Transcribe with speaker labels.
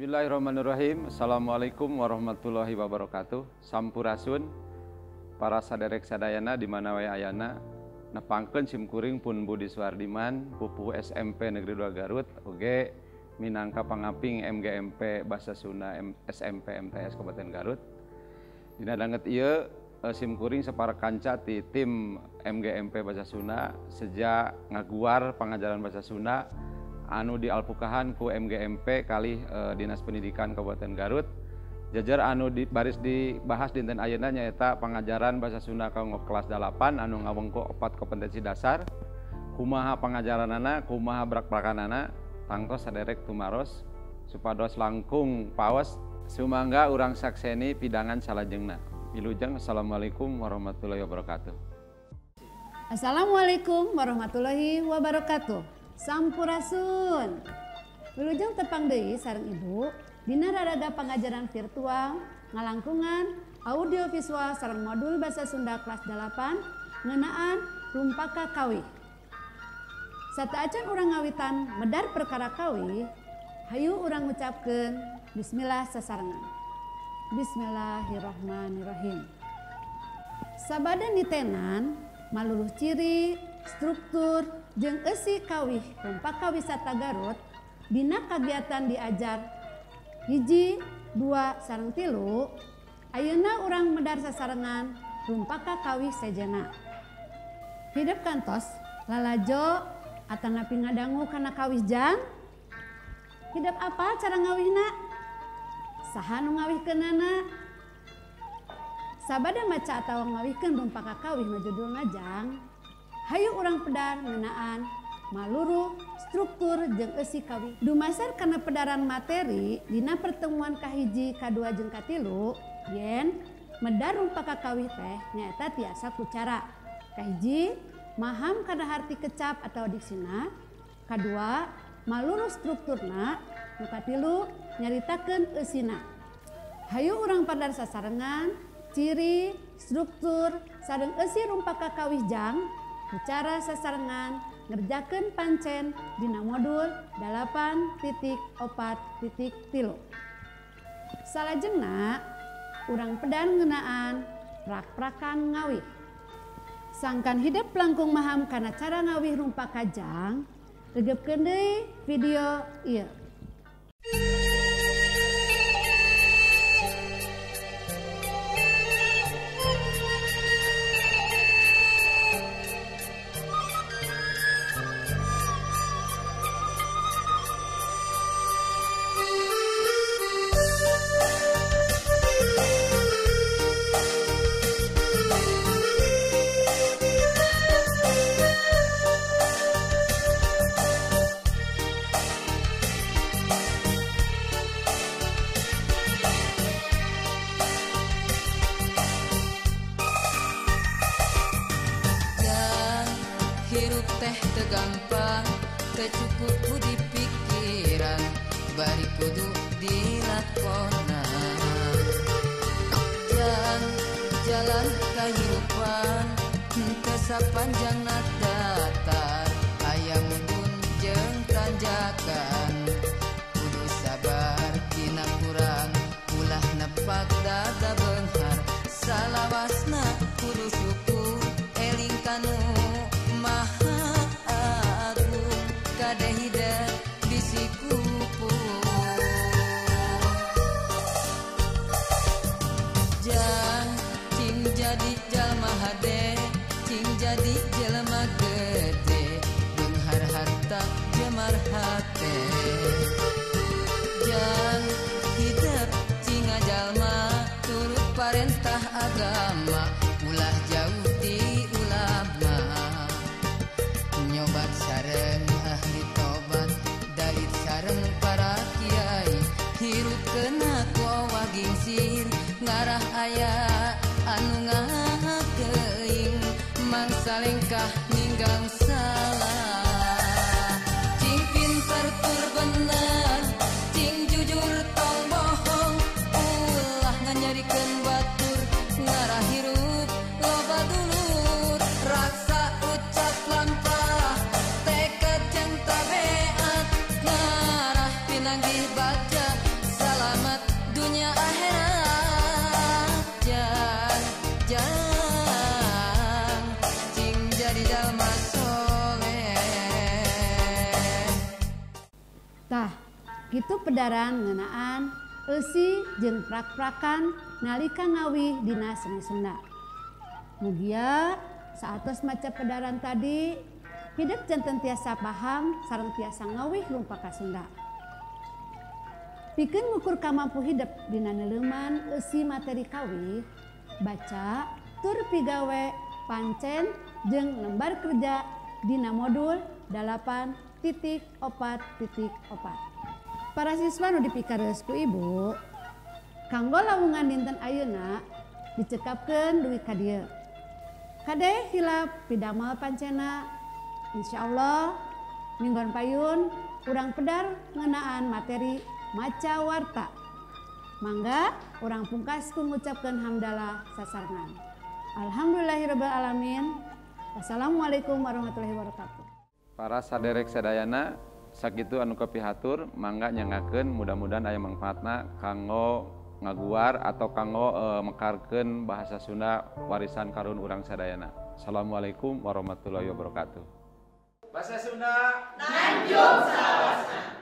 Speaker 1: Bismillahirrahmanirrahim. Assalamualaikum warahmatullahi wabarakatuh. Sampurasun para saderek sadayana di mana wae ayana. Nepangkeun simkuring pun Budi Suardiman, pupuh SMP Negeri 2 Garut, oge minangka pangaping MGMP Bahasa Sunda SMP MTS Kabupaten Garut. Dina danget ieu simkuring sapara kanca ti tim MGMP Bahasa Sunda sejak ngaguar pangajaran Bahasa Sunda anu dialpukahan ku MGMP kalih Dinas Pendidikan Kabupaten Garut. Jajar anu baris dibahas dinten ayeuna nyaeta pangajaran Bahasa Sunda kanggo kelas 8 anu ngawengku 4 kompetensi dasar. Kumaha pangajaranana, kumaha brak-brakanana, tangtos saderek tumaros supados langkung paos sumangga urang sakseni pidangan salajengna. Wilujeng, assalamualaikum warahmatullahi wabarakatuh.
Speaker 2: Assalamualaikum warahmatullahi wabarakatuh. Sampurasun. Wilujeng tepang deui sareng Ibu dina raraga pangajaran virtual ngalangkungan audiovisual sareng modul Bahasa Sunda kelas 8 ngeunaan rumpaka kawih. Sateuacan urang ngawitan medar perkara kawih, hayu urang ngucapkeun bismillah sasarengan. Bismillahirrahmanirrahim. Sabada nitenan maluluh ciri, struktur jeung eusi kawih rumpaka wisata Garut dina kagiatan diajar 1, 2, sareng 3, ayeuna urang medar sasarengan rumpaka kawih sejena. Hidep kantos lalajo atanapi ngadangu kana kawih jang? Hidep apa cara ngawihna? Saha nu ngawihkeunana? Sabada maca atawa ngawihkeun rumpaka kawih nu judulna jang, hayu urang pedar ngeunaan maluruh struktur jeung eusi kawih. Dumasar kana pedaran materi dina pertemuan kahiji, kadua jeung katilu, yen medar rumpaka kawih teh nyaeta tiasa ku cara. Kahiji, maham kana harti kecap atau diksina. Kadua, maluruh strukturna. Nu katilu, nyaritakeun eusina. Hayu urang padar sasarengan ciri, struktur sareng eusi rumpaka kawih jang ku cara sasarengan ngerjakeun pancen dina modul 8.4.3. Salajengna urang pedan ngeunaan prak-prakan ngawih. Sangkan hidep langkung maham kana cara ngawih rumpaka jang, regepkeun deui video ieu.
Speaker 3: Hirup teh teu gampang, teu cukup ku dipikiran, bari kudu dilakonan. Jalan kahirupan teu sapanjangna datar, aya mundun jeung tanjakan. Kudu sabar dina kurang, ulah nepak dada beunghar, salawasna kudu syukur eling kanu Maha Agung, kade hidep bisi kupur. Jang cing jadi jalma hade, cing jadi jelema gede, beunghar harta jemar hate. Jang hidep cing jalma turut parentah agama, ulah jauh ti ulama. Nyobat sareng ahli tobat, dalit sareng para kiai, hirup kena ku awah gingsir, ngarah aya anu ngakeuing, mangsa lengkah ninggang salah. Cing pinter tur bener, cing jujur tong bohong, ulah nganyarikeun batur, ngarah hirup loba dulur, raksa ucap lampah, tekad jeung tabeat, ngarah pinanggih baca. jalma soleh.
Speaker 2: Tah, kitu pedaran ngeunaan eusi jeung prak-prakan nalika ngawih dina seni Sunda. Mugia saatos maca pedaran tadi hidep janten tiasa paham sareng tiasa ngawih rumpaka Sunda. Pikeun ngukur kamampu hidep dina neuleuman eusi materi kawih, baca tur pigawe pancen jeung lembar kerja dina modul 8.4.4. Para siswa nu dipikareus ku ibu, kanggo lawungan dinten ayeuna dicekapkeun dugi ka dieu. Kade hilap pidamel pancena, insyaallah minggon payun urang pedar ngeunaan materi maca warta. Mangga urang pungkas ku ngucapkeun hamdalah sasarengan. Alhamdulillahirabbil alamin. Wassalamualaikum warahmatullahi wabarakatuh.
Speaker 1: Para saderek sadayana, sakitu anu kapihatur, mangga nyanggakeun, mudah-mudahan aya mangfaatna kanggo ngaguar atau kanggo mekarkeun bahasa Sunda warisan karuhun urang sadayana. Assalamualaikum warahmatullahi wabarakatuh. Bahasa Sunda
Speaker 4: nanjung salawasna.